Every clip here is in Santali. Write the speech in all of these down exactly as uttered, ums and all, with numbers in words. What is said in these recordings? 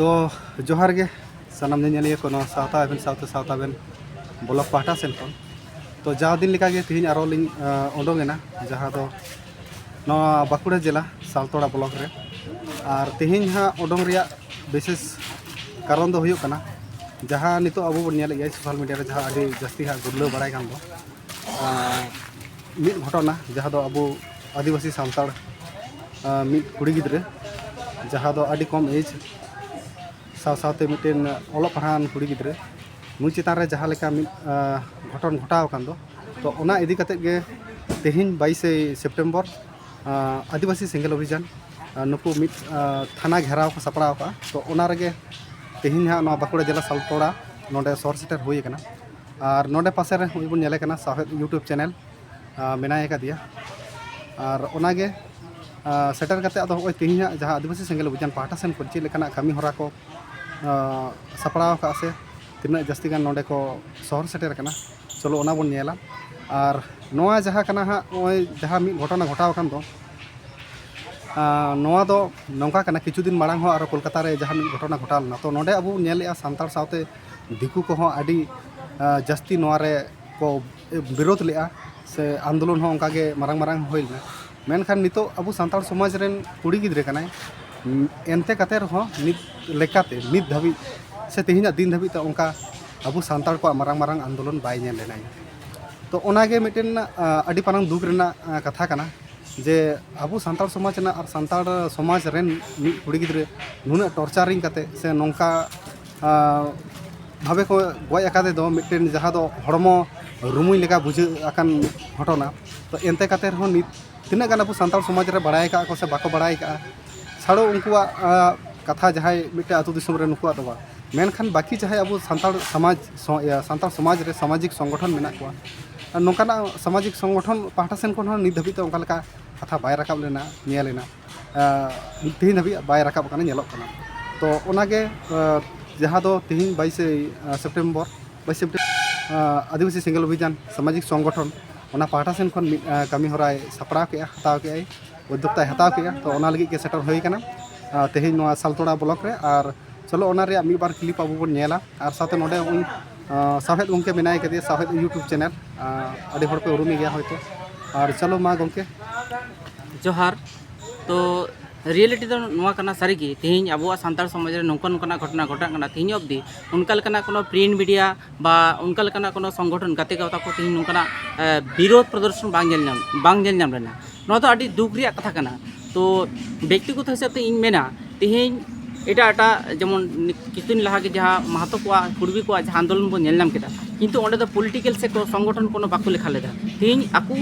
ᱛᱚ ᱡᱚᱦᱟᱨ ᱜᱮ ᱥᱟᱱᱟᱢ ᱧᱮᱧᱮᱞᱤᱭᱟᱹ ᱠᱚ ᱱᱚᱣᱟ ᱥᱟᱶᱛᱟ ᱮᱵᱷᱮᱱ ᱥᱟᱶᱛᱮ ᱥᱟᱶᱛᱟ ᱮᱵᱷᱮᱱ ᱵᱞᱚᱜ ᱯᱟᱦᱴᱟ ᱥᱮᱱ ᱠᱷᱚᱱ᱾ ᱛᱚ ᱡᱟᱣ ᱫᱤᱱ ᱞᱮᱠᱟᱜᱮ ᱛᱮᱦᱮᱧ ᱟᱨᱚ ᱞᱤᱧ ᱚᱰᱚᱝ ᱮᱱᱟ, ᱡᱟᱦᱟᱸ ᱫᱚ ᱱᱚᱣᱟ ᱵᱟᱸᱠᱩᱲᱟ ᱡᱮᱞᱟ ᱥᱟᱞᱛᱳᱲᱟ ᱵᱞᱚᱠ ᱨᱮ᱾ ᱟᱨ ᱛᱮᱦᱮᱧ ᱦᱟᱸᱜ ᱚᱰᱚᱝ ᱨᱮᱭᱟᱜ ᱵᱤᱥᱮᱥ ᱠᱟᱨᱚᱱ ᱫᱚ ᱦᱩᱭᱩᱜ ᱠᱟᱱᱟ, ᱡᱟᱦᱟᱸ ᱱᱤᱛᱚᱜ ᱟᱵᱚ ᱵᱚᱱ ᱧᱮᱞᱮᱫ ᱜᱮᱭᱟ ᱥᱳᱥᱟᱞ ᱢᱤᱰᱤᱭᱟ ᱨᱮ, ᱡᱟᱦᱟᱸ ᱟᱹᱰᱤ ᱡᱟᱹᱥᱛᱤ ᱦᱟᱸᱜ ᱜᱩᱨᱞᱟᱹᱣ ᱵᱟᱲᱟᱭ ᱠᱟᱱ ᱫᱚ, ᱢᱤᱫ ᱜᱷᱚᱴᱚᱱᱟ, ᱡᱟᱦᱟᱸ ᱫᱚ ᱟᱵᱚ ᱟᱹᱫᱤᱵᱟᱹᱥᱤ ᱥᱟᱱᱛᱟᱲ ᱢᱤᱫ ᱠᱩᱲᱤ ᱜᱤᱫᱽᱨᱟᱹ, ᱡᱟᱦᱟᱸ ᱫᱚ ᱟᱹᱰᱤ ᱠᱚᱢ ᱮᱡᱽ, ᱥᱟᱶ ᱥᱟᱶᱛᱮ ᱢᱤᱫᱴᱮᱱ ᱚᱞᱚᱜ ᱯᱟᱲᱦᱟᱣᱟᱱ ᱠᱩᱲᱤ ᱜᱤᱫᱽᱨᱟᱹ, ᱱᱩᱭ ᱪᱮᱛᱟᱱ ᱨᱮ ᱡᱟᱦᱟᱸ ᱞᱮᱠᱟ ᱢᱤᱫ ᱜᱷᱚᱴᱚᱱ ᱜᱷᱚᱴᱟᱣ ᱟᱠᱟᱱ ᱫᱚ, ᱛᱚ ᱚᱱᱟ ᱤᱫᱤ ᱠᱟᱛᱮᱫ ᱜᱮ ᱛᱮᱦᱮᱧ ᱵᱟᱭᱤᱥᱮ ᱥᱮᱯᱴᱮᱢᱵᱚᱨ ᱟᱹᱫᱤᱵᱟᱹᱥᱤ ᱥᱮᱸᱜᱮᱞ ᱚᱵᱷᱤᱡᱟᱱ ᱱᱩᱠᱩ ᱢᱤᱫ ᱛᱷᱟᱱᱟ ᱜᱷᱮᱨᱟᱣ ᱠᱚ ᱥᱟᱯᱲᱟᱣ ᱟᱠᱟᱫᱼᱟ᱾ ᱛᱚ ᱚᱱᱟ ᱨᱮᱜᱮ ᱛᱮᱦᱮᱧ ᱦᱟᱸᱜ ᱱᱚᱣᱟ ᱵᱟᱸᱠᱩᱲᱟ ᱡᱮᱞᱟ ᱥᱟᱞᱛᱳᱲᱟ ᱱᱚᱰᱮ ᱥᱚᱦᱚᱨ ᱥᱮᱴᱮᱨ ᱦᱩᱭ ᱟᱠᱟᱱᱟ᱾ ᱟᱨ ᱱᱚᱰᱮ ᱯᱟᱥᱮ ᱨᱮ ᱱᱚᱜᱼᱚᱭ ᱵᱚᱱ ᱧᱮᱞᱮ ᱠᱟᱱᱟ ᱥᱟᱶᱦᱮᱫ YouTube ᱪᱮᱱᱮᱞ ᱢᱮᱱᱟᱭ ᱟᱠᱟᱫᱮᱭᱟ᱾ ᱟᱨ ᱚᱱᱟᱜᱮ ᱥᱮᱴᱮᱨ ᱠᱟᱛᱮ ᱟᱫᱚ ᱱᱚᱜᱼᱚᱭ ᱛᱮᱦᱮᱧᱟᱜ ᱡᱟᱦᱟᱸ ᱟᱹᱫᱤᱵᱟᱹᱥᱤ ᱥᱮᱸᱜᱮᱞ ᱚᱵᱷᱤᱡᱟᱱ ᱯᱟᱦᱴᱟ ᱥᱮᱱ ᱠᱷᱚᱱ ᱪᱮᱫ ᱞᱮᱠᱟᱱᱟᱜ ᱠᱟᱹᱢᱤ ᱦᱚᱨᱟ ᱠᱚ ᱥᱟᱯᱲᱟᱣ ᱟᱠᱟᱫᱼᱟ ᱥᱮ ᱛᱤᱱᱟᱹᱜ ᱡᱟᱹᱥᱛᱤ ᱜᱟᱱ ᱱᱚᱰᱮ ᱠᱚ ᱥᱚᱦᱚᱨ ᱥᱮᱴᱮᱨ ᱟᱠᱟᱱᱟ, ᱪᱚᱞᱚ ᱚᱱᱟ ᱵᱚᱱ ᱧᱮᱞᱟ᱾ ᱟᱨ ᱱᱚᱣᱟ ᱡᱟᱦᱟᱸ ᱠᱟᱱᱟ ᱦᱟᱸᱜ, ᱱᱚᱜᱼᱚᱭ ᱡᱟᱦᱟᱸ ᱢᱤᱫ ᱜᱷᱚᱴᱚᱱᱟ ᱜᱷᱚᱴᱟᱣ ᱟᱠᱟᱱ ᱫᱚ, ᱱᱚᱣᱟ ᱫᱚ ᱱᱚᱝᱠᱟ ᱠᱟᱱᱟ, ᱠᱤᱪᱷᱩ ᱫᱤᱱ ᱢᱟᱲᱟᱝ ᱦᱚᱸ ᱟᱨᱚ ᱠᱳᱞᱠᱟᱛᱟ ᱨᱮ ᱡᱟᱦᱟᱸ ᱢᱤᱫ ᱜᱷᱚᱴᱚᱱᱟ ᱜᱷᱚᱴᱟᱣ ᱞᱮᱱᱟ᱾ ᱛᱚ ᱱᱚᱰᱮ ᱟᱵᱚ ᱵᱚᱱ ᱧᱮᱞᱮᱫᱼᱟ ᱥᱟᱱᱛᱟᱲ ᱥᱟᱶᱛᱮ ᱫᱤᱠᱩ ᱠᱚᱦᱚᱸ ᱟᱹᱰᱤ ᱡᱟᱹᱥᱛᱤ ᱱᱚᱣᱟ ᱨᱮ ᱠᱚ ᱵᱤᱨᱳᱫ ᱞᱮᱫᱼᱟ, ᱥᱮ ᱟᱱᱫᱳᱞᱚᱱ ᱦᱚᱸ ᱚᱱᱠᱟᱜᱮ ᱢᱟᱨᱟᱝ ᱢᱟᱨᱟᱝ ᱦᱩᱭ ᱞᱮᱱᱟ᱾ ᱢᱮᱱᱠᱷᱟᱱ ᱱᱤᱛᱚᱜ ᱟᱵᱚ ᱥᱟᱱᱛᱟᱲ ᱥᱚᱢᱟᱡᱽ ᱨᱮᱱ ᱠᱩᱲᱤ ᱜᱤᱫᱽᱨᱟᱹ ᱠᱟᱱᱟᱭ, ᱮᱱᱛᱮ ᱠᱟᱛᱮ ᱨᱮᱦᱚᱸ ᱱᱤᱛ ᱞᱮᱠᱟᱛᱮ ᱱᱤᱛ ᱫᱷᱟᱹᱵᱤᱡ ᱥᱮ ᱛᱮᱦᱮᱧᱟᱜ ᱫᱤᱱ ᱫᱷᱟᱹᱵᱤᱡ ᱛᱮ ᱚᱱᱠᱟ ᱟᱵᱚ ᱥᱟᱱᱛᱟᱲ ᱠᱚᱣᱟᱜ ᱢᱟᱨᱟᱝ ᱢᱟᱨᱟᱝ ᱟᱱᱫᱳᱞᱚᱱ ᱵᱟᱭ ᱧᱮᱞ ᱞᱮᱱᱟᱭ᱾ ᱛᱚ ᱚᱱᱟᱜᱮ ᱢᱤᱫᱴᱮᱱ ᱟᱹᱰᱤ ᱢᱟᱨᱟᱝ ᱫᱩᱠ ᱨᱮᱱᱟᱜ ᱠᱟᱛᱷᱟ ᱠᱟᱱᱟ, ᱡᱮ ᱟᱵᱚ ᱥᱟᱱᱛᱟᱲ ᱥᱚᱢᱟᱡᱽ ᱨᱮᱱᱟᱜ ᱟᱨ ᱥᱟᱱᱛᱟᱲ ᱥᱚᱢᱟᱡᱽ ᱨᱮᱱ ᱢᱤᱫ ᱠᱩᱲᱤ ᱜᱤᱫᱽᱨᱟᱹ ᱱᱩᱱᱟᱹᱜ ᱴᱚᱨᱪᱟᱨᱤᱝ ᱠᱟᱛᱮ ᱥᱮ ᱱᱚᱝᱠᱟ ᱵᱷᱟᱵᱮ ᱠᱚ ᱜᱚᱡ ᱟᱠᱟᱫᱮ ᱫᱚ, ᱢᱤᱫᱴᱮᱱ ᱡᱟᱦᱟᱸ ᱫᱚ ᱦᱚᱲᱢᱚ ᱨᱩᱢᱩᱭ ᱞᱮᱠᱟ ᱵᱩᱡᱷᱟᱹᱜ ᱟᱠᱟᱱ ᱜᱷᱚᱴᱚᱱᱟ᱾ ᱛᱚ ᱮᱱᱛᱮ ᱠᱟᱛᱮ ᱨᱮᱦᱚᱸ ᱱᱤᱛ ᱛᱤᱱᱟᱹᱜ ᱜᱟᱱ ᱟᱵᱚ ᱥᱟᱱᱛᱟᱲ ᱥᱚᱢᱟᱡᱽ ᱨᱮ ᱵᱟᱲᱟᱭ ᱟᱠᱟᱫ ᱠᱚ ᱥᱮ ᱵᱟᱠᱚ ᱵᱟᱲᱟᱭ ᱟᱠᱟᱫᱼᱟ, ᱪᱷᱟᱲᱚ ᱩᱱᱠᱩᱣᱟᱜ ᱠᱟᱛᱷᱟ, ᱡᱟᱦᱟᱸᱭ ᱢᱤᱫᱴᱮᱱ ᱟᱹᱛᱩ ᱫᱤᱥᱚᱢ ᱨᱮ ᱱᱩᱠᱩᱣᱟᱜ ᱫᱚ ᱵᱟᱝ, ᱢᱮᱱᱠᱷᱟᱱ ᱵᱟᱹᱠᱤ ᱡᱟᱦᱟᱸᱭ ᱟᱵᱚ ᱥᱟᱱᱛᱟᱲ ᱥᱚᱢᱟᱡᱽ ᱥᱚ-, ᱤᱭᱟᱹ, ᱥᱟᱱᱛᱟᱲ ᱥᱚᱢᱟᱡᱽ ᱨᱮ ᱥᱟᱢᱟᱡᱤᱠ ᱥᱚᱝᱜᱚᱴᱷᱚᱱ ᱢᱮᱱᱟᱜ ᱠᱚᱣᱟ, ᱟᱨ ᱱᱚᱝᱠᱟᱱᱟᱜ ᱥᱟᱢᱟᱡᱤᱠ ᱥᱚᱝᱜᱚᱴᱷᱚᱱ ᱯᱟᱦᱴᱟ ᱥᱮᱱ ᱠᱷᱚᱱ ᱦᱚᱸ ᱱᱤᱛ ᱫᱷᱟᱹᱵᱤᱡ ᱛᱮ ᱚᱱᱠᱟ ᱞᱮᱠᱟ ᱠᱟᱛᱷᱟ ᱵᱟᱭ ᱨᱟᱠᱟᱵ ᱞᱮᱱᱟ, ᱧᱮᱞ ᱮᱱᱟ᱾ ᱛᱮᱦᱮᱧ ᱫᱷᱟᱹᱵᱤᱡ ᱵᱟᱭ ᱨᱟᱠᱟᱵ ᱟᱠᱟᱱᱟ, ᱧᱮᱞᱚᱜ ᱠᱟᱱᱟ᱾ ᱛᱚ ᱚᱱᱟᱜᱮ, ᱡᱟᱦᱟᱸ ᱫᱚ ᱛᱮᱦᱮᱧ ᱵᱟᱭᱤᱥᱮ ᱥᱮᱯᱴᱮᱢᱵᱚᱨ, ᱵᱟᱭᱤᱥᱮ ᱥᱮᱯᱴᱮᱢᱵᱚᱨ, ᱟᱹᱫᱤᱵᱟᱹᱥᱤ ᱥᱮᱸᱜᱮᱞ ᱚᱵᱷᱤᱡᱟᱱ ᱥᱟᱢᱟᱡᱤᱠ ᱥᱚᱝᱜᱚᱴᱷᱚᱱ ᱚᱱᱟ ᱯᱟᱦᱴᱟ ᱥᱮᱱ ᱠᱷᱚᱱ ᱢᱤᱫ ᱠᱟᱹᱢᱤ ᱦᱚᱨᱟᱭ ᱥᱟᱯᱲᱟᱣ ᱠᱮᱜᱼᱟ, ᱦᱟᱛᱟᱣ ᱠᱮᱜᱼᱟᱭ, ᱩᱫᱽᱫᱳᱠᱛᱟᱭ ᱦᱟᱛᱟᱣ ᱠᱮᱜᱼᱟ᱾ ᱛᱚ ᱚᱱᱟ ᱞᱟᱹᱜᱤᱫ ᱜᱮ ᱥᱮᱴᱮᱨ ᱦᱩᱭ ᱟᱠᱟᱱᱟ ᱛᱮᱦᱮᱧ ᱱᱚᱣᱟ ᱥᱟᱞᱛᱳᱲᱟ ᱵᱞᱚᱠ ᱨᱮ᱾ ᱟᱨ ᱪᱚᱞᱚ, ᱚᱱᱟ ᱨᱮᱭᱟᱜ ᱢᱤᱫ ᱵᱟᱨ clip ᱟᱵᱚ ᱵᱚᱱ ᱧᱮᱞᱟ᱾ ᱟᱨ ᱥᱟᱶᱛᱮ ᱱᱚᱰᱮ ᱩᱱᱤ, ᱟᱸ, ᱥᱟᱶᱦᱮᱫ ᱜᱚᱢᱠᱮ ᱢᱮᱱᱟᱭ ᱠᱟᱫᱮᱭᱟ, ᱥᱟᱶᱦᱮᱫ YouTube channel, ᱟᱸ, ᱟᱹᱰᱤ ᱦᱚᱲ ᱯᱮ ᱩᱨᱩᱢᱮ ᱜᱮᱭᱟ ᱦᱚᱭᱛᱳ᱾ ᱟᱨ ᱪᱚᱞᱚ ᱢᱟ ᱜᱚᱢᱠᱮ᱾ ᱡᱚᱦᱟᱨ᱾ ᱛᱚ reality ᱫᱚ ᱱᱚᱣᱟ ᱠᱟᱱᱟ, ᱥᱟᱹᱨᱤᱜᱮ ᱛᱮᱦᱮᱧ ᱟᱵᱚᱣᱟᱜ ᱥᱟᱱᱛᱟᱲ ᱥᱚᱢᱟᱡᱽ ᱨᱮ ᱱᱚᱝᱠᱟ ᱱᱚᱝᱠᱟᱱᱟᱜ ᱜᱷᱚᱴᱚᱱᱟ ᱜᱷᱚᱴᱟᱜ ᱠᱟᱱᱟ᱾ ᱛᱮᱦᱮᱧ ᱚᱵᱫᱤ ᱚᱱᱠᱟ ᱞᱮᱠᱟᱱᱟᱜ ᱠᱳᱱᱳ print media ᱵᱟ ᱚᱱᱠᱟ ᱞᱮᱠᱟᱱᱟᱜ ᱠᱳᱱᱳ ᱥᱚᱝᱜᱚᱴᱷᱚᱱ, ᱜᱟᱛᱮ ᱜᱟᱶᱛᱟ ᱠᱚ ᱛᱮᱦᱮᱧ ᱱᱚᱝᱠᱟᱱᱟᱜ, ᱮ, ᱵᱤᱨᱳᱫᱷ ᱯᱨᱚᱫᱚᱨᱥᱚᱱ ᱵᱟᱝ ᱧᱮᱞ ᱧᱟᱢ, ᱵᱟᱝ ᱧᱮᱞ ᱧᱟᱢ ᱞᱮᱱᱟ᱾ ᱱᱚᱣᱟ ᱫᱚ ᱟᱹᱰᱤ ᱫᱩᱠ ᱨᱮᱭᱟᱜ ᱠᱟᱛᱷᱟ ᱠᱟᱱᱟ᱾ ᱛᱚ ᱵᱮᱠᱛᱤᱜᱚᱛᱚ ᱦᱤᱥᱟᱹᱵ ᱛᱮ ᱤᱧ ᱢᱮᱱᱟ, ᱛᱮᱦᱮᱧ ᱮᱴᱟᱜ ᱮᱴᱟᱜ, ᱡᱮᱢᱚᱱ ᱠᱤᱪᱷᱩ ᱫᱤᱱ ᱞᱟᱦᱟ ᱜᱮ ᱡᱟᱦᱟᱸ ᱢᱟᱦᱟᱛᱚ ᱠᱚᱣᱟᱜ, ᱠᱩᱲᱵᱤ ᱠᱚᱣᱟᱜ ᱡᱟᱦᱟᱸ ᱟᱱᱫᱳᱞᱚᱱ ᱵᱚᱱ ᱧᱮᱞ ᱧᱟᱢ ᱠᱮᱫᱟ, ᱠᱤᱱᱛᱩ ᱚᱸᱰᱮ ᱫᱚ political ᱥᱮ ᱠᱚ ᱥᱚᱝᱜᱚᱴᱷᱚᱱ ᱠᱳᱱᱳ ᱵᱟᱠᱚ ᱞᱮᱠᱷᱟ ᱞᱮᱫᱟ᱾ ᱛᱮᱦᱮᱧ ᱟᱠᱚ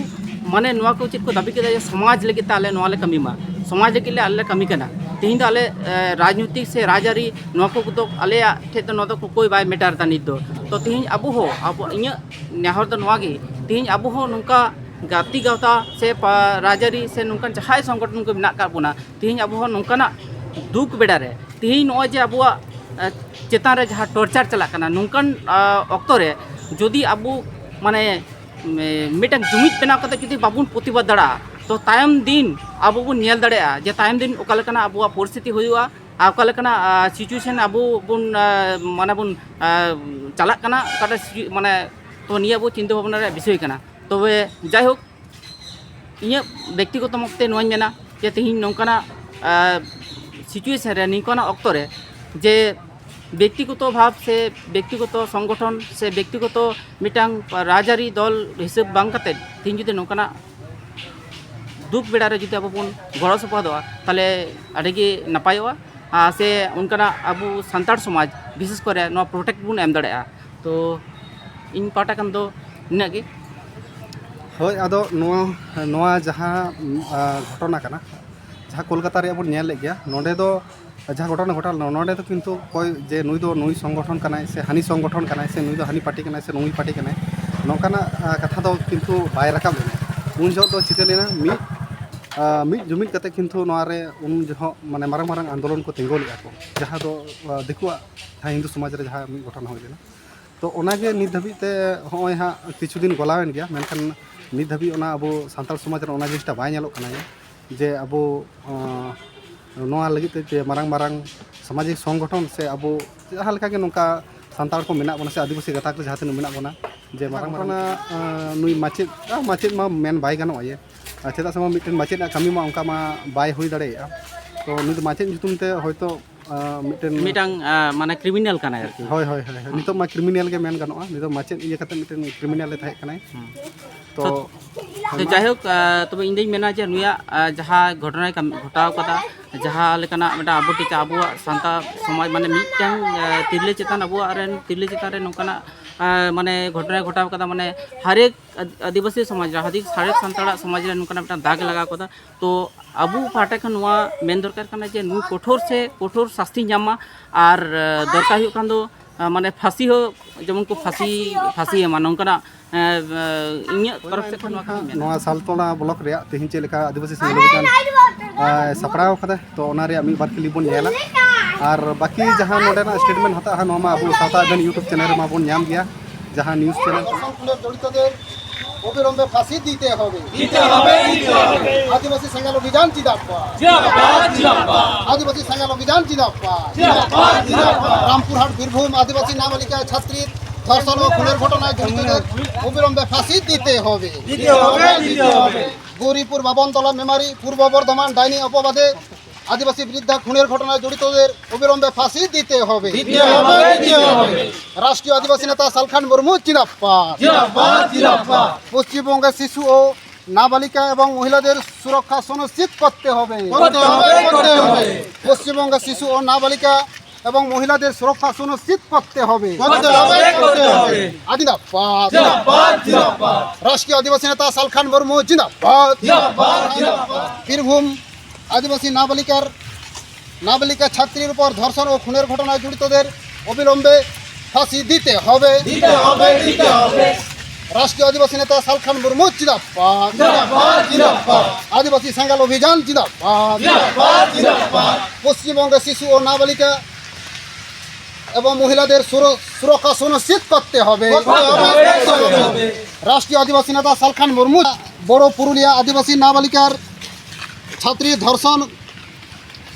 ᱢᱟᱱᱮ ᱱᱚᱣᱟ ᱠᱚ ᱪᱮᱫ ᱠᱚ ᱫᱟᱹᱵᱤ ᱠᱮᱫᱟ ᱡᱮ ᱥᱚᱢᱟᱡᱽ ᱞᱟᱹᱜᱤᱫ ᱛᱮ ᱟᱞᱮ ᱱᱚᱣᱟ ᱞᱮ ᱠᱟᱹᱢᱤ ᱢᱟ, ᱥᱚᱢᱟᱡᱽ ᱞᱟᱹᱜᱤᱫ ᱞᱮ ᱟᱞᱮ ᱞᱮ ᱠᱟᱹᱢᱤ ᱠᱟᱱᱟ᱾ ᱛᱮᱦᱮᱧ ᱫᱚ ᱟᱞᱮ, ᱮ, ᱨᱟᱡᱽᱱᱳᱭᱛᱤᱠ ᱥᱮ ᱨᱟᱡᱽᱟᱹᱨᱤ ᱱᱚᱣᱟ ᱠᱚ ᱫᱚ ᱟᱞᱮᱭᱟᱜ ᱴᱷᱮᱡ ᱫᱚ ᱱᱚᱣᱟ ᱫᱚ ᱠᱚᱠᱚᱭ ᱵᱟᱭ matter ᱮᱫᱟ ᱱᱤᱛ ᱫᱚ᱾ ᱛᱚ ᱛᱮᱦᱮᱧ ᱟᱵᱚ ᱦᱚᱸ ᱟᱵᱚ, ᱤᱧᱟᱹᱜ ᱱᱮᱦᱚᱨ ᱫᱚ ᱱᱚᱣᱟ ᱜᱮ, ᱛᱮᱦᱮᱧ ᱟᱵᱚ ᱦᱚᱸ ᱱᱚᱝᱠᱟ ᱜᱟᱛᱮ ᱜᱟᱶᱛᱟ ᱥᱮ ᱯᱟ-, ᱨᱟᱡᱽᱟᱹᱨᱤ ᱥᱮ ᱱᱚᱝᱠᱟᱱ ᱡᱟᱦᱟᱸᱭ ᱥᱚᱝᱜᱚᱴᱷᱚᱱ ᱠᱚ ᱢᱮᱱᱟᱜ ᱟᱠᱟᱫ ᱵᱚᱱᱟ, ᱛᱮᱦᱮᱧ ᱟᱵᱚ ᱦᱚᱸ ᱱᱚᱝᱠᱟᱱᱟᱜ ᱫᱩᱠ ᱵᱮᱲᱟ ᱨᱮ ᱛᱮᱦᱮᱧ ᱱᱚᱜᱼᱚᱭ ᱡᱮ ᱟᱵᱚᱣᱟᱜ, ᱮ, ᱪᱮᱛᱟᱱ ᱨᱮ ᱡᱟᱦᱟᱸ torture ᱪᱟᱞᱟᱜ ᱠᱟᱱᱟ, ᱱᱚᱝᱠᱟᱱ, ᱟ, ᱚᱠᱛᱚ ᱨᱮ ᱡᱩᱫᱤ ᱟᱵᱚ ᱢᱟᱱᱮ, ᱢᱮ-, ᱢᱤᱫᱴᱟᱝ ᱡᱩᱢᱤᱫ ᱵᱮᱱᱟᱣ ᱠᱟᱛᱮ ᱡᱩᱫᱤ ᱵᱟᱵᱚᱱ ᱯᱨᱚᱛᱤᱵᱟᱫ ᱫᱟᱲᱮᱭᱟᱜᱼᱟ, ᱛᱚ ᱛᱟᱭᱚᱢ ᱫᱤᱱ ᱟᱵᱚ ᱵᱚᱱ ᱧᱮᱞ ᱫᱟᱲᱮᱭᱟᱜᱼᱟ ᱡᱮ ᱛᱟᱭᱚᱢ ᱫᱤᱱ ᱚᱠᱟ ᱞᱮᱠᱟᱱᱟᱜ ᱟᱵᱚᱣᱟᱜ ᱯᱚᱨᱤᱥᱛᱷᱤᱛᱤ ᱦᱩᱭᱩᱜᱼᱟ ᱟᱨ ᱚᱠᱟ ᱞᱮᱠᱟᱱᱟᱜ, ᱟ, situation ᱟᱵᱚ ᱵᱚᱱ, ᱟ, ᱢᱟᱱᱮ ᱵᱚᱱ, ᱟ, ᱪᱟᱞᱟᱜ ᱠᱟᱱᱟ, ᱚᱠᱟᱴᱟᱜ ᱥᱤᱪᱩ-, ᱢᱟᱱᱮ, ᱛᱚ ᱱᱤᱭᱟᱹ ᱟᱵᱚ ᱪᱤᱱᱛᱟᱹ ᱵᱷᱟᱵᱽᱱᱟ ᱨᱮᱭᱟᱜ ᱵᱤᱥᱚᱭ ᱠᱟᱱᱟ᱾ ᱛᱚᱵᱮ ᱡᱟᱭᱦᱳᱠ, ᱤᱧᱟᱹᱜ ᱵᱮᱠᱛᱤᱜᱚᱛᱚ ᱢᱚᱛ ᱛᱮ ᱱᱚᱣᱟᱧ ᱢᱮᱱᱟ ᱡᱮ ᱛᱮᱦᱮᱧ ᱱᱚᱝᱠᱟᱱᱟᱜ, ᱟ, situation ᱨᱮ, ᱱᱤᱝᱠᱟᱱᱟᱜ ᱚᱠᱛᱚ ᱨᱮ ᱡᱮ ᱵᱮᱠᱛᱤᱜᱚᱛᱚ ᱵᱷᱟᱵᱽ ᱥᱮ ᱵᱮᱠᱛᱤᱜᱚᱛᱚ ᱥᱚᱝᱜᱚᱴᱷᱚᱱ ᱥᱮ ᱵᱮᱠᱛᱤᱜᱚᱛᱚ ᱢᱤᱫᱴᱟᱝ ᱨᱟᱡᱽᱟᱹᱨᱤ ᱫᱚᱞ ᱦᱤᱥᱟᱹᱵ ᱵᱟᱝ ᱠᱟᱛᱮᱫ ᱛᱮᱦᱮᱧ ᱡᱩᱫᱤ ᱱᱚᱝᱠᱟᱱᱟᱜ ᱫᱩᱠ ᱵᱮᱲᱟ ᱨᱮ ᱡᱩᱫᱤ ᱟᱵᱚ ᱵᱚᱱ ᱜᱚᱲᱚ ᱥᱚᱯᱚᱦᱚᱫᱚᱜᱼᱟ, ᱛᱟᱦᱚᱞᱮ ᱟᱹᱰᱤ ᱜᱮ ᱱᱟᱯᱟᱭᱚᱜᱼᱟ᱾ ᱟᱨ ᱥᱮ ᱚᱱᱠᱟᱱᱟᱜ ᱟᱵᱚ ᱥᱟᱱᱛᱟᱲ ᱥᱚᱢᱟᱡᱽ ᱵᱤᱥᱮᱥ ᱠᱚᱨᱮ ᱱᱚᱣᱟ protect ᱵᱚᱱ ᱮᱢ ᱫᱟᱲᱮᱭᱟᱜᱼᱟ᱾ ᱛᱚ ᱤᱧ ᱯᱟᱦᱴᱟ ᱠᱷᱚᱱ ᱫᱚ ᱱᱤᱱᱟᱹᱜ ᱜᱮ᱾ ᱦᱳᱭ, ᱟᱫᱚ ᱱᱚᱣᱟ, ᱱᱚᱣᱟ ᱡᱟᱦᱟᱸ, ᱟ, ᱜᱷᱚᱴᱚᱱᱟ ᱠᱟᱱᱟ, ᱡᱟᱦᱟᱸ ᱠᱳᱞᱠᱟᱛᱟ ᱨᱮᱭᱟᱜ ᱵᱚᱱ ᱧᱮᱞ ᱞᱮᱫ ᱜᱮᱭᱟ, ᱱᱚᱰᱮ ᱫᱚ ᱡᱟᱦᱟᱸ ᱜᱷᱚᱴᱚᱱᱟ ᱜᱷᱚᱴᱟᱣ ᱞᱮᱱᱟ, ᱱᱚᱰᱮ ᱫᱚ ᱠᱤᱱᱛᱩ ᱚᱠᱚᱭ ᱡᱮ ᱱᱩᱭ ᱫᱚ ᱱᱩᱭ ᱥᱚᱝᱜᱚᱴᱷᱚᱱ ᱠᱟᱱᱟᱭ ᱥᱮ ᱦᱟᱹᱱᱤ ᱥᱚᱝᱜᱚᱴᱷᱚᱱ ᱠᱟᱱᱟᱭ ᱥᱮ ᱱᱩᱭ ᱫᱚ ᱦᱟᱹᱱᱤ party ᱠᱟᱱᱟᱭ ᱥᱮ ᱱᱩᱭ party ᱠᱟᱱᱟᱭ, ᱱᱚᱝᱠᱟᱱᱟᱜ, ᱟ, ᱠᱟᱛᱷᱟ ᱫᱚ ᱠᱤᱱᱛᱩ ᱵᱟᱭ ᱨᱟᱠᱟᱵ ᱞᱮᱱᱟ᱾ ᱩᱱ ᱡᱚᱦᱚᱜ ᱫᱚ ᱪᱤᱠᱟᱹ ᱞᱮᱱᱟ, ᱢᱤᱫ, ᱟ, ᱢᱤᱫ ᱡᱩᱢᱤᱫ ᱠᱟᱛᱮ ᱠᱤᱱᱛᱩ ᱱᱚᱣᱟ ᱨᱮ ᱩᱱ ᱡᱚᱦᱚᱜ ᱢᱟᱱᱮ ᱢᱟᱨᱟᱝ ᱢᱟᱨᱟᱝ ᱟᱱᱫᱳᱞᱚᱱ ᱠᱚ ᱛᱤᱸᱜᱩ ᱞᱮᱫᱼᱟ ᱠᱚ, ᱡᱟᱦᱟᱸ ᱫᱚ, ᱟ, ᱫᱤᱠᱩᱣᱟᱜ ᱡᱟᱦᱟᱸ ᱦᱤᱱᱫᱩ ᱥᱚᱢᱟᱡᱽ ᱨᱮ ᱡᱟᱦᱟᱸ ᱢᱤᱫ ᱜᱷᱚᱴᱚᱱᱟ ᱦᱩᱭ ᱞᱮᱱᱟ᱾ ᱛᱚ ᱚᱱᱟᱜᱮ ᱱᱤᱛ ᱫᱷᱟᱹᱵᱤᱡ ᱛᱮ ᱦᱚᱸᱜᱼᱚᱭ ᱦᱟᱸᱜ ᱠᱤᱪᱷᱩ ᱫᱤᱱ ᱜᱚᱞᱟᱣᱮᱱ ᱜᱮᱭᱟ, ᱢᱮᱱᱠᱷᱟᱱ ᱱᱤᱛ ᱫᱷᱟᱹᱵᱤᱡ ᱚᱱᱟ ᱟᱵᱚ ᱥᱟᱱᱛᱟᱲ ᱥᱚᱢᱟᱡᱽ ᱨᱮ ᱚᱱᱟ ᱡᱤᱱᱤᱥᱴᱟ ᱵᱟᱭ ᱧᱮᱞᱚᱜ ᱠᱟᱱᱟ ᱡᱮ ᱟᱵᱚ, ᱟᱸ, ᱱᱚᱣᱟ ᱞᱟᱹᱜᱤᱫ ᱛᱮ ᱡᱮ ᱢᱟᱨᱟᱝ ᱢᱟᱨᱟᱝ ᱥᱟᱢᱟᱡᱤᱠ ᱥᱚᱝᱜᱚᱴᱷᱚᱱ ᱥᱮ ᱟᱵᱚ ᱡᱟᱦᱟᱸ ᱞᱮᱠᱟ ᱜᱮ ᱱᱚᱝᱠᱟ ᱥᱟᱱᱛᱟᱲ ᱠᱚ ᱢᱮᱱᱟᱜ ᱵᱚᱱᱟ ᱥᱮ ᱟᱹᱫᱤᱵᱟᱹᱥᱤ ᱜᱟᱛᱟᱠ ᱨᱮ ᱡᱟᱦᱟᱸ ᱛᱤᱱᱟᱹᱜ ᱢᱮᱱᱟᱜ ᱵᱚᱱᱟ, ᱡᱮ ᱢᱟᱨᱟᱝ ᱢᱟᱨᱟᱝ ᱚᱱᱟ, ᱟᱸ, ᱱᱩᱭ ᱢᱟᱪᱮᱫ, ᱟᱸ, ᱢᱟᱪᱮᱫ ᱢᱟ ᱢᱮᱱ ᱵᱟᱭ ᱜᱟᱱᱚᱜᱼᱟ ᱤᱭᱟᱹ, ᱟᱨ ᱪᱮᱫᱟᱜ ᱥᱮ ᱵᱟᱝ ᱢᱤᱫᱴᱮᱱ ᱢᱟᱪᱮᱫ ᱟᱜ ᱠᱟᱹᱢᱤ ᱢᱟ ᱚᱱᱠᱟ ᱢᱟ ᱵᱟᱭ ᱦᱩᱭ ᱫᱟᱲᱮᱭᱟᱜᱼᱟ᱾ ᱛᱚ ᱱᱩᱭ ᱫᱚ ᱢᱟᱪᱮᱫ ᱧᱩᱛᱩᱢ ᱛᱮ ᱦᱚᱭᱛᱳ, ᱟᱸ, ᱢᱤᱫᱴᱮᱱ ᱢᱤᱫᱴᱟᱝ, ᱟᱸ, ᱢᱟᱱᱮ ᱠᱨᱤᱢᱤᱱᱟᱞ ᱠᱟᱱᱟᱭ ᱟᱨᱠᱤ᱾ ᱦᱳᱭ, ᱦᱳᱭ, ᱦᱳᱭ, ᱦᱳᱭ᱾ ᱱᱤᱛᱚᱜ ᱢᱟ ᱠᱨᱤᱢᱤᱱᱟᱞ ᱜᱮ ᱢᱮᱱ ᱜᱟᱱᱚᱜᱼᱟ, ᱱᱤᱛᱚᱜ ᱢᱟᱪᱮᱫ ᱤᱭᱟᱹ ᱠᱟᱛᱮ ᱢᱤᱫᱴᱮᱱ ᱠᱨᱤᱢᱤᱱᱟᱞ ᱮ ᱛᱟᱦᱮᱸ ᱠᱟᱱᱟᱭ᱾ ᱦᱩᱸ᱾ ᱛᱚ, ᱛᱚ, ᱛᱚ ᱡᱟᱭᱦᱳᱠ, ᱟᱸ, ᱛᱚᱵᱮ ᱤᱧ ᱫᱩᱧ ᱢᱮᱱᱟ ᱡᱮ ᱱᱩᱭᱟᱜ, ᱟᱸ, ᱡᱟᱦᱟᱸ ᱜᱷᱚᱴᱚᱱᱟᱭ ᱠᱟᱢ-, ᱜᱷᱚᱴᱟᱣ ᱠᱟᱫᱟ, ᱡᱟᱦᱟᱸ ᱞᱮᱠᱟᱱᱟᱜ ᱢᱤᱫᱴᱟᱝ ᱟᱵᱚ ᱴᱤᱠᱟ ᱟᱵᱚᱣᱟᱜ ᱥᱟᱱᱛᱟᱲ ᱥᱚᱢᱟᱡᱽ, ᱢᱟᱱᱮ ᱢᱤᱫᱴᱟᱝ, ᱟᱸ, ᱛᱤᱨᱞᱟᱹ ᱪᱮᱛᱟᱱ, ᱟᱵᱚᱣᱟᱜ ᱨᱮᱱ ᱛᱤᱨᱞᱟᱹ ᱪᱮᱛᱟᱱ ᱨᱮ ᱱᱚᱝᱠᱟᱱᱟᱜ, ᱟᱸ, ᱢᱟᱱᱮ ᱜᱷᱚᱴᱚᱱᱟᱭ ᱜᱷᱚᱴᱟᱣ ᱠᱟᱫᱟ, ᱢᱟᱱᱮ ᱦᱟᱨᱮᱠ ᱟᱫ-, ᱟᱹᱫᱤᱵᱟᱹᱥᱤ ᱥᱚᱢᱟᱡᱽ ᱨᱮ, ᱦᱟᱨᱮᱠ ᱥᱟᱱᱛᱟᱲᱟᱜ ᱥᱚᱢᱟᱡᱽ ᱨᱮ ᱱᱚᱝᱠᱟᱱᱟᱜ ᱢᱤᱫᱴᱟᱝ ᱫᱟᱜᱽ ᱞᱟᱜᱟᱣ ᱠᱟᱫᱟ᱾ ᱛᱚ ᱟᱵᱚ ᱯᱟᱦᱴᱟ ᱠᱷᱚᱱ ᱱᱚᱣᱟ ᱢᱮᱱ ᱫᱚᱨᱠᱟᱨ ᱠᱟᱱᱟ ᱡᱮ ᱱᱩᱭ ᱠᱚᱴᱷᱳᱨ ᱥᱮ ᱠᱚᱴᱷᱳᱨ ᱥᱟᱥᱛᱤ ᱧᱟᱢ ᱢᱟ, ᱟᱨ, ᱟᱸ, ᱫᱚᱨᱠᱟᱨ ᱦᱩᱭᱩᱜ ᱠᱷᱟᱱ ᱫᱚ, ᱟᱸ, ᱢᱟᱱᱮ ᱯᱷᱟᱹᱥᱤ ᱦᱚᱸ ᱡᱮᱢᱚᱱ ᱠᱚ ᱯᱷᱟᱹᱥᱤ, ᱯᱷᱟᱹᱥᱤ ᱮᱢᱟ, ᱱᱚᱝᱠᱟᱱᱟᱜ, ᱟᱸ, ᱟᱸ, ᱤᱧᱟᱹᱜ ᱛᱚᱨᱚᱯ ᱥᱮᱫ ᱠᱷᱚᱱ ᱱᱚᱣᱟ ᱠᱚᱧ ᱢᱮᱱᱟ᱾ ᱱᱚᱣᱟ ᱥᱟᱞᱛᱳᱲᱟ ᱵᱞᱚᱠ ᱨᱮᱭᱟᱜ ᱛᱮᱦᱮᱧ ᱪᱮᱫ ᱞᱮᱠᱟ ᱟᱹᱫᱤᱵᱟᱹᱥᱤ ᱥᱚᱝᱜᱚᱴᱷᱚᱱ, ᱟᱸ, ᱥᱟᱯᱲᱟᱣ ᱠᱟᱫᱟ, ᱛᱚ ᱚᱱᱟ ᱨᱮᱭᱟᱜ ᱢᱤᱫ ᱵᱟᱨ ᱠᱷᱤᱞᱤ ᱵᱚᱱ ᱧᱮᱞᱟ᱾ ᱟᱨ ᱵᱟᱹᱠᱤ ᱡᱟᱦᱟᱸ ᱱᱚᱰᱮᱱᱟᱜ ᱥᱴᱮᱴᱢᱮᱱᱴ ᱦᱟᱛᱟᱜᱼᱟ, ᱱᱚᱣᱟ ᱢᱟ ᱟᱵᱚ ᱥᱟᱶᱛᱟ ᱟᱵᱮᱱ YouTube ᱪᱮᱱᱮᱞ ᱨᱮᱢᱟ ᱵᱚᱱ ᱧᱟᱢ ᱜᱮᱭᱟ, ᱡᱟᱦᱟᱸ ᱱᱤᱭᱩᱡᱽ ᱪᱮᱱᱮᱞ᱾ ধর্ষণ খুনের জড়িতদের অবিলম্বে ফাঁসি দিতে হবে। দিতে হবে, দিতে হবে। আদিবাসী সাঙ্গাল অভিযান জিন্দাবাদ। জিন্দাবাদ, জিন্দাবাদ। আদিবাসী সাঙ্গাল অভিযান জিন্দাবাদ। জিন্দাবাদ, জিন্দাবাদ। রামপুরহাট বীরভূম আদিবাসী নাবালিকা ছাত্রীর ধর্ষণ ও খুনের ঘটনায় জড়িতদের অবিলম্বে ফাঁসি দিতে হবে। দিতে হবে, দিতে হবে। গৌরীপুর বাবনতলা মেমারি পূর্ব বর্ধমান ডাইনি অপবাদে আদিবাসী বৃদ্ধা খুনের ঘটনায় জড়িতদের অবিলম্বে ফাঁসি দিতে হবে। দিতে হবে, দিতে হবে। রাষ্ট্রীয় আদিবাসী নেতা সালখান মুর্মু জিন্দাবাদ। জিন্দাবাদ, জিন্দাবাদ। পশ্চিমবঙ্গে শিশু ও নাবালিকা এবং মহিলাদের সুরক্ষা সুনিশ্চিত করতে হবে। করতে হবে, করতে হবে। পশ্চিমবঙ্গে শিশু ও নাবালিকা এবং মহিলাদের সুরক্ষা সুনিশ্চিত করতে হবে। করতে হবে, করতে হবে। জিন্দাবাদ। জিন্দাবাদ, জিন্দাবাদ। রাষ্ট্রীয় আদিবাসী নেতা সালখান মুর্মু জিন্দাবাদ। জিন্দাবাদ, জিন্দাবাদ। বীরভূম আদিবাসী নাবালিকার, নাবালিকা ছাত্রীর উপর ধর্ষণ ও খুনের ঘটনায় জড়িতদের অবিলম্বে ফাঁসি দিতে হবে। দিতে হবে, দিতে হবে। রাষ্ট্রীয় আদিবাসী নেতা সালখান মুর্মু জিন্দাবাদ। জিন্দাবাদ, জিন্দাবাদ। আদিবাসী সাঙ্গাল অভিযান জিন্দাবাদ। জিন্দাবাদ, জিন্দাবাদ। পশ্চিমবঙ্গে শিশু ও নাবালিকা এবং মহিলাদের সুর-, সুরক্ষা সুনিশ্চিত করতে হবে। করতে হবে, করতে হবে। রাষ্ট্রীয় আদিবাসী নেতা সালখান মুর্মু বড় পুরুলিয়া আদিবাসী নাবালিকার ছাত্রী ধর্ষণ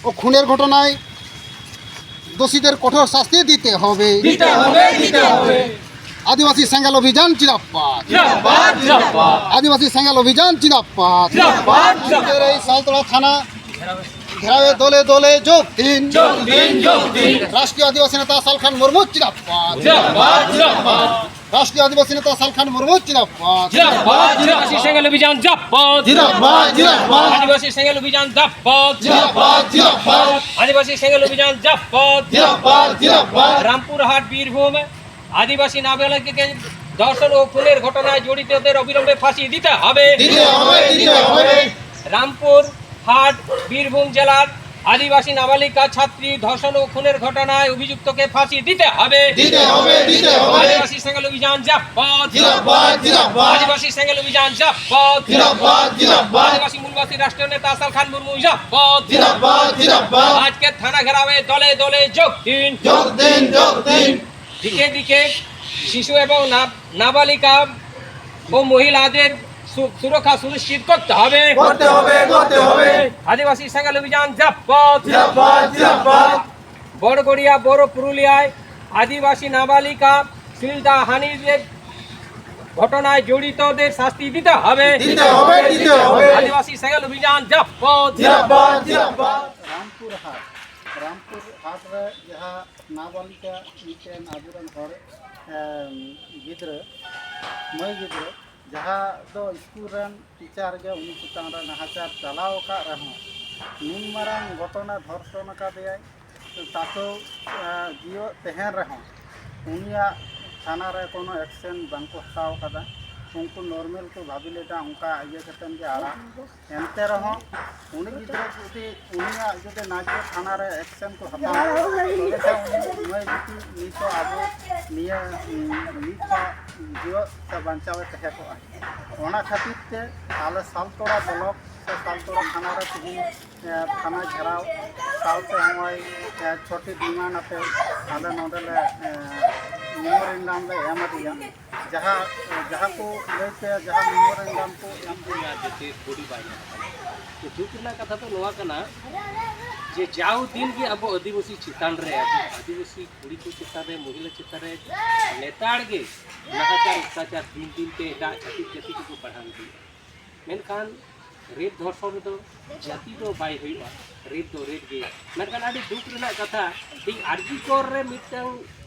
ও খুনের ঘটনায় দোষীদের কঠোর শাস্তি দিতে হবে। দিতে হবে, দিতে হবে। আদিবাসী সেঙ্গেল অভিযান জিন্দাবাদ। জিন্দাবাদ, জিন্দাবাদ। আদিবাসী সেঙ্গেল অভিযান জিন্দাবাদ। জিন্দাবাদ, জিন্দাবাদ। এই সালতোড়া থানা ঘেরাওয়ে দলে দলে যোগ দিন। যোগ দিন, যোগ দিন। রাষ্ট্রীয় আদিবাসী নেতা সালখান মুর্মু জিন্দাবাদ। জিন্দাবাদ, জিন্দাবাদ। রাষ্ট্রীয় আদিবাসী নেতা সালখান মুর্মু জিন্দাবাদ। জিন্দাবাদ, জিন্দাবাদ। আদিবাসী সেঙ্গেল অভিযান জিন্দাবাদ। জিন্দাবাদ, জিন্দাবাদ। আদিবাসী সেঙ্গেল অভিযান জিন্দাবাদ। জিন্দাবাদ, জিন্দাবাদ। আদিবাসী সেঙ্গেল অভিযান জিন্দাবাদ। জিন্দাবাদ, জিন্দাবাদ। রামপুরহাট, বীরভূম, আদিবাসী নাবালিকাকে ধর্ষণ ও খুনের ঘটনায় জড়িতদের অবিলম্বে ফাঁসি দিতে হবে। দিতে হবে, দিতে হবে। রামপুর হাট, বীরভূম জেলার আদিবাসী নাবালিকা ছাত্রী ধর্ষণ ও খুনের ঘটনায় অভিযুক্তকে ফাঁসি দিতে হবে। দিতে হবে, দিতে হবে। আদিবাসী সেঙ্গেল অভিযান জিন্দাবাদ। জিন্দাবাদ, জিন্দাবাদ। আদিবাসী সেঙ্গেল অভিযান জিন্দাবাদ। জিন্দাবাদ, জিন্দাবাদ। আদিবাসী মূলবাসী রাষ্ট্রীয় নেতা সালখান মুর্মু জিন্দাবাদ। জিন্দাবাদ, জিন্দাবাদ। আজকে থানা ঘেরাওয়ে দলে দলে যোগ দিন। যোগ দিন, যোগ দিন। দিকে দিকে শিশু এবং না- নাবালিকা ও মহিলাদের সু- সুরক্ষা সুনিশ্চিত করতে হবে। করতে হবে, করতে হবে। আদিবাসী সেঙ্গেল অভিযান জিন্দাবাদ। জিন্দাবাদ, জিন্দাবাদ। বড়গড়িয়া, বড় পুরুলিয়ায় আদিবাসী নাবালিকা শ্লীলতাহানির ঘটনায় জড়িতদের শাস্তি দিতে হবে। দিতে হবে, দিতে হবে। আদিবাসী সেঙ্গেল অভিযান জিন্দাবাদ। জিন্দাবাদ, জিন্দাবাদ। ᱨᱟᱢᱯᱩᱨ ᱦᱟᱴ, ᱨᱟᱢᱯᱩᱨ ᱦᱟᱴ ᱨᱮ ᱡᱟᱦᱟᱸ ᱱᱟᱵᱟᱞᱤᱠᱟ ᱢᱤᱫᱴᱮᱱ ᱟᱵᱚᱨᱮᱱ ᱦᱚᱲ, ᱮᱢ, ᱜᱤᱫᱽᱨᱟᱹ, ᱢᱟᱹᱭ ᱜᱤᱫᱽᱨᱟᱹ, ᱡᱟᱦᱟᱸ ᱫᱚ ᱥᱠᱩᱞ ᱨᱮᱱ ᱴᱤᱪᱟᱨ ᱜᱮ ᱩᱱᱤ ᱪᱮᱛᱟᱱ ᱨᱮ ᱱᱟᱦᱟᱪᱟᱨ ᱪᱟᱞᱟᱣ ᱟᱠᱟᱫ ᱨᱮᱦᱚᱸ, ᱱᱩᱱ ᱢᱟᱨᱟᱝ ᱜᱷᱚᱴᱚᱱᱟ ᱫᱷᱚᱨᱥᱚᱱ ᱟᱠᱟᱫᱮᱭᱟᱭ, ᱛᱟᱛᱮᱣ, ᱮ, ᱡᱤᱣᱮᱫ ᱛᱟᱦᱮᱱ ᱨᱮᱦᱚᱸ ᱩᱱᱤᱭᱟᱜ ᱛᱷᱟᱱᱟ ᱨᱮ ᱠᱳᱱᱳ ᱮᱠᱥᱮᱱ ᱵᱟᱝᱠᱚ ᱦᱟᱛᱟᱣ ᱟᱠᱟᱫᱟ᱾ ᱩᱱᱠᱩ ᱱᱚᱨᱢᱮᱞ ᱠᱚ ᱵᱷᱟᱵᱤ ᱞᱮᱫᱟ ᱚᱱᱠᱟ ᱤᱭᱟᱹ ᱠᱟᱛᱮᱱ ᱜᱮ ᱟᱲᱟᱜ᱾ ᱮᱱᱛᱮ ᱨᱮᱦᱚᱸ ᱩᱱᱤ ᱜᱤᱫᱽᱨᱟᱹ ᱡᱩᱫᱤ ᱩᱱᱤᱭᱟᱜ ᱡᱩᱫᱤ ᱱᱟᱡᱽᱨᱮ ᱛᱷᱟᱱᱟ ᱨᱮ ᱮᱠᱥᱮᱱ ᱠᱚ ᱦᱟᱛᱟᱣ ᱠᱮᱭᱟ, ᱛᱚᱵᱮ ᱠᱷᱟᱱ ᱩᱱᱤ ᱢᱟᱹᱭ ᱵᱤᱴᱤ ᱱᱤᱛᱚᱜ ᱟᱵᱚ ᱱᱤᱭᱟᱹ, ᱩᱸ, ᱱᱤᱛ ᱦᱚᱸ ᱡᱤᱣᱮᱫ ᱥᱮ ᱵᱟᱧᱪᱟᱣ ᱮ ᱛᱟᱦᱮᱸ ᱠᱚᱜᱼᱟ᱾ ᱚᱱᱟ ᱠᱷᱟᱹᱛᱤᱨ ᱛᱮ ᱟᱞᱮ ᱥᱟᱞᱛᱳᱲᱟ ᱵᱞᱚᱠ ᱥᱮ ᱥᱟᱞᱛᱳᱲᱟ ᱛᱷᱟᱱᱟ ᱨᱮ ᱛᱮᱦᱮᱧ, ᱮ, ᱛᱷᱟᱱᱟ ᱜᱷᱮᱨᱟᱣ ᱥᱟᱶᱛᱮ ᱱᱚᱜᱼᱚᱭ, ᱮ, ᱪᱷᱚᱴᱤ ᱰᱤᱢᱟᱱᱰ ᱟᱛᱮ ᱟᱞᱮ ᱱᱚᱰᱮ ᱞᱮ, ᱮ, ᱢᱮᱢᱳᱨᱮᱱᱰᱟᱢ ᱞᱮ ᱮᱢ ᱟᱫᱮᱭᱟ᱾ ᱡᱟᱦᱟᱸ, ᱡᱟᱦᱟᱸ ᱠᱚ ᱞᱟᱹᱭ ᱛᱮ ᱡᱟᱦᱟᱸ ᱢᱮᱢᱳᱨᱮᱱᱰᱟᱢ ᱠᱚ ᱮᱢ ᱟᱫᱮᱭᱟ, ᱡᱟᱛᱮ ᱵᱚᱰᱤ ᱵᱟᱭ ᱧᱟᱢ ᱠᱟᱱᱟ᱾ ᱛᱚ, ᱫᱩᱠ ᱨᱮᱱᱟᱜ ᱠᱟᱛᱷᱟ ᱫᱚ ᱱᱚᱣᱟ ᱠᱟᱱᱟ, ᱡᱮ ᱡᱟᱣ ᱫᱤᱱ ᱜᱮ ᱟᱵᱚ ᱟᱹᱫᱤᱵᱟᱹᱥᱤ ᱪᱮᱛᱟᱱ ᱨᱮ, ᱟᱹᱫᱤᱵᱟᱹᱥᱤ ᱠᱩᱲᱤ ᱠᱚ ᱪᱮᱛᱟᱱ ᱨᱮ, ᱢᱚᱦᱤᱞᱟ ᱪᱮᱛᱟᱱ ᱨᱮ ᱞᱮᱛᱟᱲ ᱜᱮ ᱱᱟᱦᱟᱪᱟᱨ ᱚᱛᱛᱟᱪᱟᱨ ᱫᱤᱱ ᱫᱤᱱ ᱛᱮ ᱮᱴᱟᱜ ᱡᱟᱹᱛᱤ ᱡᱟᱹᱛᱤ ᱠᱚᱠᱚ ᱵᱟᱲᱦᱟᱣ ᱤᱫᱤᱭᱮᱫᱟ᱾ ᱢᱮᱱᱠᱷᱟᱱ ᱨᱮᱯ ᱫᱷᱚᱨᱥᱚᱱ ᱨᱮᱫᱚ ᱡᱟᱹᱛᱤ ᱫᱚ ᱵᱟᱭ ᱦᱩᱭᱩᱜᱼᱟ, ᱨᱮᱯ ᱫᱚ ᱨᱮᱯ ᱜᱮ᱾ ᱢᱮᱱᱠᱷᱟᱱ ᱟᱹᱰᱤ ᱫᱩᱠ ᱨᱮᱱᱟᱜ ᱠᱟᱛᱷᱟ, ᱛᱮᱦᱮᱧ ᱟᱨᱡᱤ ᱠᱚᱨ ᱨᱮ ᱢᱤᱫᱴᱟᱝ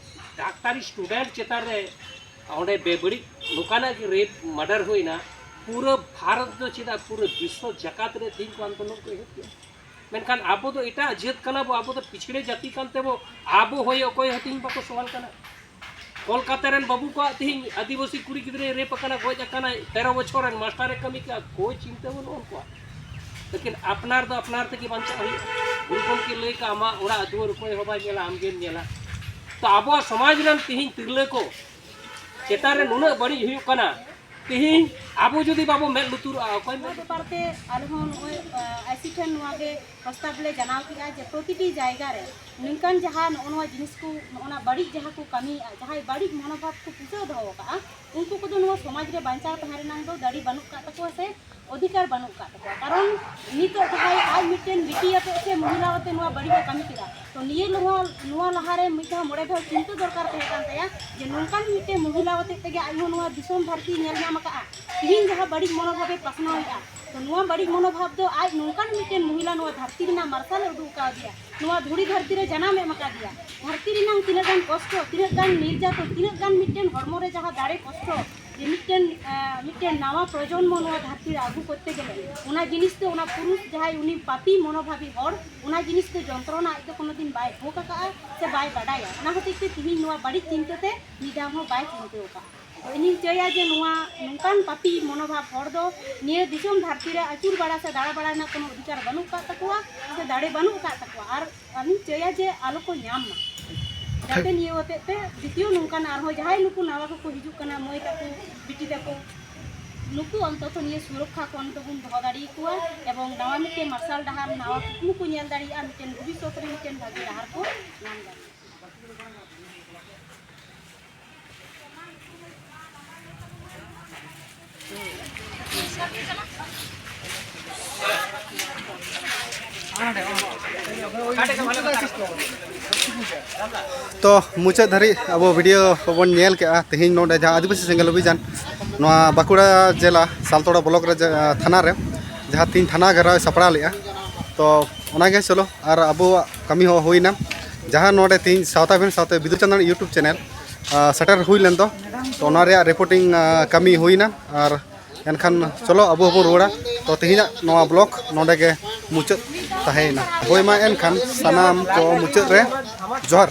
ᱰᱟᱠᱛᱟᱨᱤ ᱥᱴᱩᱰᱮᱱᱴ ᱪᱮᱛᱟᱱ ᱨᱮ ᱚᱸᱰᱮ ᱵᱮᱵᱟᱹᱲᱤᱡ ᱱᱚᱝᱠᱟᱱᱟᱜ ᱜᱮ ᱨᱮᱯ ᱢᱟᱨᱰᱟᱨ ᱦᱩᱭᱱᱟ, ᱯᱩᱨᱟᱹ ᱵᱷᱟᱨᱚᱛ ᱫᱚ ᱪᱮᱫᱟᱜ, ᱯᱩᱨᱟᱹ ᱵᱤᱥᱥᱚ ᱡᱟᱠᱟᱛ ᱨᱮ ᱛᱮᱦᱮᱧ ᱠᱚ ᱟᱱᱫᱳᱞᱚᱱ ᱠᱚ ᱮᱦᱚᱵ ᱠᱮᱫᱟ᱾ ᱢᱮᱱᱠᱷᱟᱱ ᱟᱵᱚ ᱫᱚ ᱮᱴᱟᱜ ᱡᱟᱹᱛ ᱠᱟᱱᱟ ᱵᱚ, ᱟᱵᱚ ᱫᱚ ᱯᱤᱪᱷᱲᱮ ᱡᱟᱹᱛᱤ ᱠᱟᱱ ᱛᱮᱵᱚ, ᱟᱵᱚ ᱦᱚᱭ ᱚᱠᱚᱭ ᱦᱚᱸ ᱛᱮᱦᱮᱧ ᱵᱟᱠᱚ ᱥᱚᱣᱟᱞ ᱠᱟᱱᱟ᱾ ᱠᱳᱞᱠᱟᱛᱟ ᱨᱮᱱ ᱵᱟᱹᱵᱩ ᱠᱚᱣᱟᱜ ᱛᱮᱦᱮᱧ ᱟᱹᱫᱤᱵᱟᱹᱥᱤ ᱠᱩᱲᱤ ᱜᱤᱫᱽᱨᱟᱹᱭ ᱨᱮᱯ ᱟᱠᱟᱱᱟ, ᱜᱚᱡ ᱟᱠᱟᱱᱟᱭ, ᱛᱮᱨᱚ ᱵᱚᱪᱷᱚᱨ ᱨᱮᱱ ᱢᱟᱥᱴᱟᱨᱮ ᱠᱟᱹᱢᱤ ᱠᱟᱜᱼᱟ, ᱠᱳᱭ ᱪᱤᱱᱛᱟᱹ ᱵᱟᱹᱱᱩᱜ ᱩᱱᱠᱩᱣᱟᱜ᱾ ᱞᱮᱠᱤᱱ ᱟᱯᱱᱟᱨ ᱫᱚ ᱟᱯᱱᱟᱨ ᱛᱮᱜᱮ ᱵᱟᱧᱪᱟᱜ ᱦᱩᱭᱩᱜᱼᱟ᱾ ᱜᱩᱨᱩ ᱜᱚᱢᱠᱮ ᱞᱟᱹᱭ ᱠᱟᱜᱼᱟ, "ᱟᱢᱟᱜ ᱚᱲᱟᱜ ᱫᱩᱣᱟᱹᱨ ᱚᱠᱚᱭ ᱦᱚᱸ ᱵᱟᱭ ᱧᱮᱞᱟ, ᱟᱢ ᱜᱮᱢ ᱧᱮᱞᱟ᱾" ᱛᱚ ᱟᱵᱚᱣᱟᱜ ᱥᱚᱢᱟᱡᱽ ᱨᱮᱱ ᱛᱮᱦᱮᱧ ᱛᱤᱨᱞᱟᱹ ᱠᱚ ᱪᱮᱛᱟᱱ ᱨᱮ ᱱᱩᱱᱟᱹᱜ ᱵᱟᱹᱲᱤᱡ ᱦᱩᱭᱩᱜ ᱠᱟᱱᱟ, ᱛᱮᱦᱮᱧ ᱟᱵᱚ ᱡᱩᱫᱤ ᱵᱟᱵᱚ ᱢᱮᱫ ᱞᱩᱛᱩᱨᱚᱜᱼᱟ, ᱚᱠᱚᱭ ᱱᱚᱣᱟ ᱢᱮᱫ ᱵᱮᱯᱟᱨ ᱛᱮ ᱟᱞᱮ ᱦᱚᱸ ᱱᱚᱜᱼᱚᱭ, ᱟ, ᱟᱭᱥᱤ ᱴᱷᱮᱱ ᱱᱚᱣᱟ ᱜᱮ ᱯᱨᱚᱥᱛᱟᱵ ᱞᱮ ᱡᱟᱱᱟᱣ ᱠᱮᱫᱼᱟ ᱡᱮ ᱯᱨᱚᱛᱤᱴᱤ ᱡᱟᱭᱜᱟ ᱨᱮ ᱱᱚᱝᱠᱟᱱ ᱡᱟᱦᱟᱸ ᱱᱚᱜᱼᱚ ᱱᱚᱣᱟ ᱡᱤᱱᱤᱥ ᱠᱚ, ᱱᱚᱜᱼᱚ ᱱᱚᱣᱟ ᱵᱟᱹᱲᱤᱡ ᱡᱟᱦᱟᱸ ᱠᱚ ᱠᱟᱹᱢᱤᱭᱮᱫᱼᱟ, ᱡᱟᱦᱟᱸᱭ ᱵᱟᱹᱲᱤᱡ ᱢᱚᱱᱳᱵᱷᱟᱵ ᱠᱚ ᱯᱩᱥᱟᱹᱣ ᱫᱚᱦᱚ ᱟᱠᱟᱫᱼᱟ, ᱩᱱᱠᱩ ᱠᱚᱫᱚ ᱱᱚᱣᱟ ᱥᱚᱢᱟᱡᱽ ᱨᱮ ᱵᱟᱧᱪᱟᱣ ᱛᱟᱦᱮᱸ ᱨᱮᱱᱟᱜ ᱫᱚ ᱫᱟᱲᱮ ᱵᱟᱹᱱᱩᱜ ᱟᱠᱟᱫ ᱛᱟᱠᱚᱣᱟ ᱥᱮ ᱚᱫᱷᱤᱠᱟᱨ ᱵᱟᱹᱱᱩᱜ ᱟᱠᱟᱫ ᱛᱟᱠᱚᱣᱟ᱾ ᱠᱟᱨᱚᱱ ᱱᱤᱛᱚᱜ ᱡᱟᱦᱟᱸᱭ ᱟᱡ ᱢᱤᱫᱴᱮᱱ ᱵᱤᱴᱤ ᱟᱛᱮ ᱥᱮ ᱢᱚᱦᱤᱞᱟ ᱟᱛᱮ ᱱᱚᱣᱟ ᱵᱟᱹᱲᱤᱡ ᱮ ᱠᱟᱹᱢᱤ ᱠᱮᱫᱟ, ᱛᱚ ᱱᱤᱭᱟᱹ ᱱᱚᱣᱟ, ᱱᱚᱣᱟ ᱞᱟᱦᱟᱨᱮ ᱢᱤᱫ ᱫᱷᱟᱣ ᱢᱚᱬᱮ ᱫᱷᱟᱣ ᱪᱤᱱᱛᱟᱹ ᱫᱚᱨᱠᱟᱨ ᱛᱟᱦᱮᱸ ᱠᱟᱱ ᱛᱟᱭᱟ ᱡᱮ ᱱᱚᱝᱠᱟᱱ ᱢᱤᱫᱴᱮᱱ ᱢᱚᱦᱤᱞᱟ ᱟᱛᱮ ᱛᱮᱜᱮ ᱟᱡ ᱦᱚᱸ ᱱᱚᱣᱟ ᱫᱤᱥᱚᱢ ᱫᱷᱟᱹᱨᱛᱤ ᱧᱮᱞ ᱧᱟᱢ ᱟᱠᱟᱫᱼᱟ᱾ ᱛᱤᱦᱤᱧ ᱡᱟᱦᱟᱸ ᱵᱟᱹᱲᱤᱡ ᱢᱚᱱᱳᱵᱷᱟᱵᱮ ᱯᱟᱥᱱᱟᱣᱮᱫᱼᱟ, ᱛᱚ ᱱᱚᱣᱟ ᱵᱟᱹᱲᱤᱡ ᱢᱚᱱᱳᱵᱷᱟᱵ ᱫᱚ ᱟᱡ ᱱᱚᱝᱠᱟᱱ ᱢᱤᱫᱴᱮᱱ ᱢᱚᱦᱤᱞᱟ ᱱᱚᱣᱟ ᱫᱷᱟᱹᱨᱛᱤ ᱨᱮᱱᱟᱜ ᱢᱟᱨᱥᱟᱞᱮ ᱩᱫᱩᱜ ᱟᱠᱟᱫᱮᱭᱟ, ᱱᱚᱣᱟ ᱫᱷᱩᱲᱤ ᱫᱷᱟᱹᱨᱛᱤ ᱨᱮ ᱡᱟᱱᱟᱢ ᱮᱢ ᱟᱠᱟᱫᱮᱭᱟ᱾ ᱫᱷᱟᱹᱨᱛᱤ ᱨᱮᱱᱟᱝ ᱛᱤᱱᱟᱹᱜ ᱜᱟᱱ ᱠᱚᱥᱴᱚ, ᱛᱤᱱᱟᱹᱜ ᱜᱟᱱ ᱱᱤᱨᱡᱟᱛᱚᱱ, ᱛᱤᱱᱟᱹᱜ ᱜᱟᱱ ᱢᱤᱫᱴᱮᱱ ᱦᱚᱲᱢᱚ ᱨᱮ ᱡᱟᱦᱟᱸ ᱫᱟᱲᱮ ᱠᱚᱥᱴᱚ, ᱡᱮ ᱢᱤᱫᱴᱮᱱ, ᱟᱸ, ᱢᱤᱫᱴᱮᱱ ᱱᱟᱣᱟ ᱯᱨᱚᱡᱚᱱᱢᱚ ᱱᱚᱣᱟ ᱫᱷᱟᱹᱨᱛᱤ ᱨᱮ ᱟᱹᱜᱩ ᱠᱚᱨᱛᱮ ᱜᱮᱞᱮ, ᱚᱱᱟ ᱡᱤᱱᱤᱥ ᱫᱚ, ᱚᱱᱟ ᱯᱩᱨᱩᱥ ᱡᱟᱦᱟᱸᱭ ᱩᱱᱤ ᱯᱟᱯᱤ ᱢᱚᱱᱳᱵᱷᱟᱵᱤ ᱦᱚᱲ, ᱚᱱᱟ ᱡᱤᱱᱤᱥ ᱫᱚ ᱡᱚᱱᱛᱨᱚᱱᱟ ᱟᱡ ᱫᱚ ᱠᱳᱱᱳ ᱫᱤᱱ ᱵᱟᱭ ᱵᱷᱳᱜᱽ ᱟᱠᱟᱫᱼᱟ ᱥᱮ ᱵᱟᱭ ᱵᱟᱰᱟᱭᱟ᱾ ᱚᱱᱟ ᱦᱚᱛᱮᱡ ᱛᱮ ᱛᱤᱦᱤᱧ ᱱᱚᱣᱟ ᱵᱟᱹᱲᱤᱡ ᱪᱤᱱᱛᱟᱹ ᱛᱮ ᱢᱤᱫ ᱫᱷᱟᱣ ᱦᱚᱸ ᱵᱟᱭ ᱪᱤᱱᱛᱟᱹ ᱟᱠᱟᱫᱼᱟ᱾ ᱛᱚ ᱤᱧᱤᱧ ᱪᱟᱹᱭᱟ ᱡᱮ ᱱᱚᱣᱟ ᱱᱚᱝᱠᱟᱱ ᱯᱟᱯᱤ ᱢᱚᱱᱳᱵᱷᱟᱵ ᱦᱚᱲ ᱫᱚ ᱱᱤᱭᱟᱹ ᱫᱤᱥᱚᱢ ᱫᱷᱟᱹᱨᱛᱤ ᱨᱮ ᱟᱹᱪᱩᱨ ᱵᱟᱲᱟ ᱥᱮ ᱫᱟᱬᱟ ᱵᱟᱲᱟ ᱨᱮᱱᱟᱜ ᱠᱳᱱᱳ ᱚᱫᱷᱤᱠᱟᱨ ᱵᱟᱹᱱᱩᱜ ᱟᱠᱟᱫ ᱛᱟᱠᱚᱣᱟ ᱥᱮ ᱫᱟᱲᱮ ᱵᱟᱹᱱᱩᱜ ᱟᱠᱟᱫ ᱛᱟᱠᱚᱣᱟ᱾ ᱟᱨ ᱟᱨᱤᱧ ᱪᱟᱹᱭᱟ ᱡᱮ ᱟᱞᱚ ᱠᱚ ᱧᱟᱢ ᱢᱟ, ᱡᱟᱛᱮ ᱱᱤᱭᱟᱹ ᱦᱚᱛᱮᱡ ᱛᱮ ᱫᱤᱛᱤᱭᱚ ᱱᱚᱝᱠᱟᱱ ᱟᱨᱦᱚᱸ ᱡᱟᱦᱟᱸᱭ ᱱᱩᱠᱩ ᱱᱟᱣᱟ ᱠᱚᱠᱚ ᱦᱤᱡᱩᱜ ᱠᱟᱱᱟ, ᱢᱟᱹᱭ ᱛᱟᱠᱚ, ᱵᱤᱴᱤ ᱛᱟᱠᱚ, ᱱᱩᱠᱩ ᱚᱱᱛᱚᱛᱚ ᱱᱤᱭᱟᱹ ᱥᱩᱨᱚᱠᱠᱷᱟ ᱠᱷᱚᱱ ᱫᱚᱵᱚᱱ ᱫᱚᱦᱚ ᱫᱟᱲᱮᱭᱟᱠᱚᱣᱟ ᱮᱵᱚᱝ ᱱᱟᱣᱟ ᱢᱤᱫᱴᱮᱱ ᱢᱟᱨᱥᱟᱞ ᱰᱟᱦᱟᱨ, ᱱᱟᱣᱟ ᱠᱩᱠᱢᱩ ᱠᱚ ᱧᱮᱞ ᱫᱟᱲᱮᱭᱟᱜᱼᱟ, ᱢᱤᱫᱴᱮᱱ ᱵᱷᱚᱵᱤᱥᱥᱚᱛ ᱨᱮ ᱢᱤᱫᱴᱮᱱ ᱵᱷᱟᱜᱮ ᱰᱟᱦᱟᱨ ᱠᱚ ᱧᱟᱢ ᱫᱟᱲᱮᱭᱟᱜᱼᱟ᱾ ᱛᱚ ᱢᱩᱪᱟᱹᱫ ᱫᱷᱟᱹᱨᱤᱡ ᱟᱵᱚ ᱵᱷᱤᱰᱤᱭᱳ ᱠᱚᱵᱚᱱ ᱧᱮᱞ ᱠᱮᱜᱼᱟ᱾ ᱛᱮᱦᱮᱧ ᱱᱚᱰᱮ ᱡᱟᱦᱟᱸ ᱟᱹᱫᱤᱵᱟᱹᱥᱤ ᱥᱮᱸᱜᱮᱞ ᱚᱵᱷᱤᱡᱟᱱ ᱱᱚᱣᱟ ᱵᱟᱸᱠᱩᱲᱟ ᱡᱮᱞᱟ ᱥᱟᱞᱛᱳᱲᱟ ᱵᱞᱚᱠ ᱨᱮ ᱡᱟ-, ᱛᱷᱟᱱᱟ ᱨᱮ ᱡᱟᱦᱟᱸ ᱛᱮᱦᱮᱧ ᱛᱷᱟᱱᱟ ᱜᱷᱮᱨᱟᱣ ᱮ ᱥᱟᱯᱲᱟᱣ ᱞᱮᱜᱼᱟ᱾ ᱛᱚ ᱚᱱᱟᱜᱮ ᱪᱚᱞᱚ ᱟᱨ ᱟᱵᱚᱣᱟᱜ ᱠᱟᱹᱢᱤ ᱦᱚᱸ ᱦᱩᱭᱱᱟ᱾ ᱡᱟᱦᱟᱸ ᱱᱚᱰᱮ ᱛᱮᱦᱮᱧ ᱥᱟᱶᱛᱟ ᱵᱷᱮᱱ ᱥᱟᱶᱛᱮ ᱵᱤᱫᱩ ᱪᱟᱸᱫᱟᱱ YouTube ᱪᱮᱱᱮᱞ, ᱟ, ᱥᱮᱴᱮᱨ ᱦᱩᱭ ᱞᱮᱱ ᱫᱚ, ᱛᱚ ᱚᱱᱟ ᱨᱮᱭᱟᱜ ᱨᱤᱯᱳᱨᱴᱤᱝ, ᱟ, ᱠᱟᱹᱢᱤ ᱦᱩᱭᱱᱟ᱾ ᱟᱨ ᱮᱱᱠᱷᱟᱱ ᱪᱚᱞᱚ ᱟᱵᱚ ᱦᱚᱸᱵᱚᱱ ᱨᱩᱣᱟᱹᱲᱟ᱾ ᱛᱚ ᱛᱮᱦᱮᱧᱟᱜ ᱱᱚᱣᱟ ᱵᱞᱚᱜ ᱱᱚᱰᱮ ᱜᱮ ᱢᱩᱪᱟᱹᱫ ᱛᱟᱦᱮᱸᱭᱮᱱᱟ᱾ ᱦᱳᱭ ᱢᱟ ᱮᱱᱠᱷᱟᱱ ᱥᱟᱱᱟᱢ ᱠᱚ ᱢᱩᱪᱟᱹᱫ ᱨᱮ ᱡᱚᱦᱟᱨ᱾